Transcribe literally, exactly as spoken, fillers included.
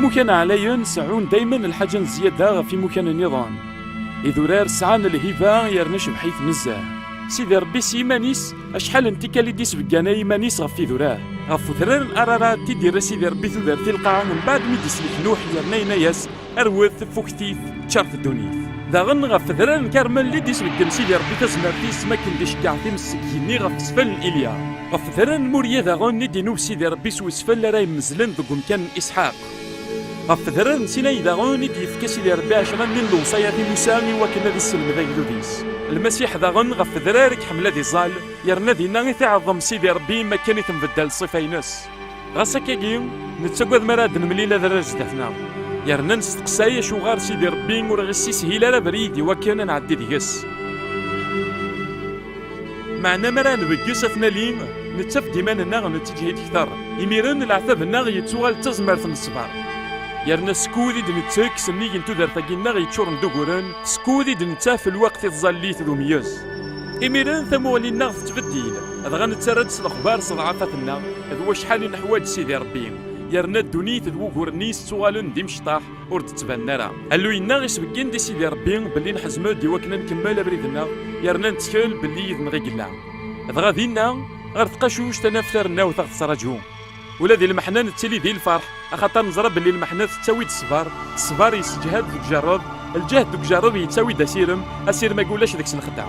Imukan ɛlayen seɛɛun daymen lḥaǧa n zzyada ɣef imukan nniḍen. Idurar sɛan lhiba yerna cebḥit nezzeh. Sidi Ṛebbi s yiman-is, acḥal n tikkal i d-isbeggan i yiman-is ɣef idurar. Ɣef udrar n Ararat i d-irra Sidi Ṛebbi tudert i lqaɛa mbeɛd mi d-isellek Nuḥ yerna yenna-yas, rwet, fuktit, ččaret ddunit. Daɣen ɣef udrar n Karmel i d-isbeggen Sidi Ṛebbi tazmert-is mi akken d-iceggeɛ times seg yigenni ɣef usfel n Ilya. Ɣef udrar n Murya daɣen i d-inub Sidi Ṛebbi s usfel ara yemmezlen deg umkan n Isḥaq. Ɣef udrar n Sinay daɣen i d-yefka Sidi Ṛebbi ɛecra-nni n lewṣayat i Musa i wakken ad isselmed agdud-is. Lmasiḥ daɣen ɣef udrar i iḥemmel ad iẓẓal, yerna dinna i t-iɛeḍḍem Sidi Ṛebbi mi akken i tenbeddal ṣṣifa-ines. Ɣas akkagi, nettagad mi ara d-nemlil adrar zdat-neɣ, yerna nesteqsay acuɣer Sidi Ṛebbi ur ɣ-issishil ara abrid i wakken ad nɛeddi deg-s. Meɛna mi ara nbeggez ad t-nali, nettaf-d iman-nneɣ netteǧhid kter. Imiren leɛtab-nneɣ yettuɣal d tazmert n ṣṣber. Yerna skud i d-nettekk s nnig n tudert-agi-nneɣ yeččuren d uguren, skud i d-nettaf lweqt i tẓallit d umeyyez. Imiren tamuɣli-nneɣ tettbeddil, dɣa nettarra-d s lexbar s ḍɛafat-nneɣ d wacḥal i neḥwaǧ Sidi Ṛebbi, yerna ddunit d wuguren-is ttuɣalen d imecṭaḥ ur d-ttbanen ara. Alluy-nneɣ isbeggen-d i Sidi Ṛebbi belli nḥezm-d i wakken ad nkemmel abrid-nneɣ, yerna nettkel belli yid-neɣ i yella. Dɣa dinna, ɣer tqacuct ad naf tarennawt a ɣ-tettṛaǧu. Ula di lmeḥna nettili di lferḥ, axaṭer neẓra belli lmeḥna tettawi-d ṣṣber, ṣṣber yesseǧhad deg ujerreb, lǧehd deg ujerreb yettawi-d asirem, asirem-agi ulac deg-s lexdeɛ.